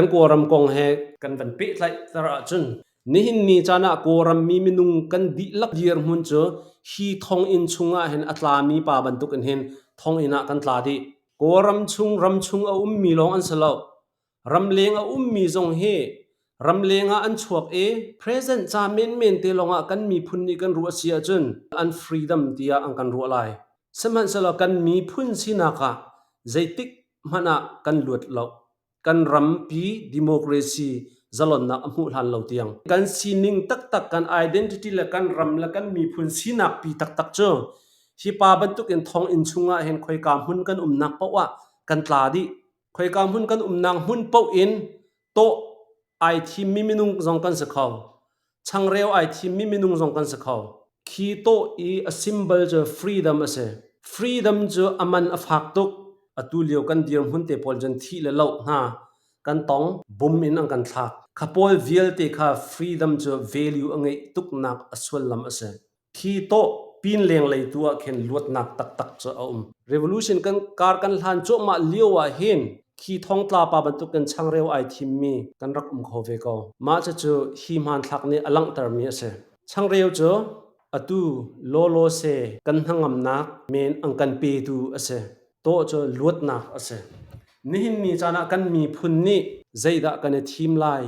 Kan Kawlram kong he kan van pehtlaihter ahcun nihin ni caan ah Kawlram mi minung kan dihlak dirhmun cu hi thonginn chungah hin a tlami pa bantukin hin thonginn ah kan tla dih. Kawlram chung ramchung a ummi lawng an si lo. Ramleng a ummi zong hi ramleng ah an chuak i present ca menmen te lawngah kan miphun nih kan ruah si ahcun an freedom tiah an kan ruah lai. Sihmanhsehlaw kan miphun sinak ah zeitik hmanh ah kan luat lo. Kan rampi democracy zalonnak a hmuh hlan lo tiang. Kan sining taktak, kan identity le kan ram le kan miphun sinak pi taktak cu hi pa bantukin thonginn chungah hin khoika hmun kan umnak paoh ah kan tla dih. Khoika hmun kan umnak hmun paoh in tawh ai thimmi minung zong kan si kho. Changreu ai thimmi minung zong kan si kho. Khi tawh i a symbol cu freedom a si. Freedom cu a man a fak tuk. Atu lio kan dirhmun te pawl cun thih le loh hna kan tong. Bum in an kan thlak. Kha pawl vialte kha freedom cu value a ngeih tuknak a sullam a si. Khi tawh pin lenglei tu ah khin luatnak taktak cu a um. Revolution kan kar kan hlan cuahmah lio ah hin khi thongtla pa bantukin changreu ai thimmi kan rak um kho ve ko. Mah cucu hi hmanthlak nih a langhtermi a si. Changreu cu atu lawlawse kan hnangamnak men an kan petu a si. Tawh cu luatnak a si. Nihin ni caan ah kan miphun nih zeidah kan i thim lai?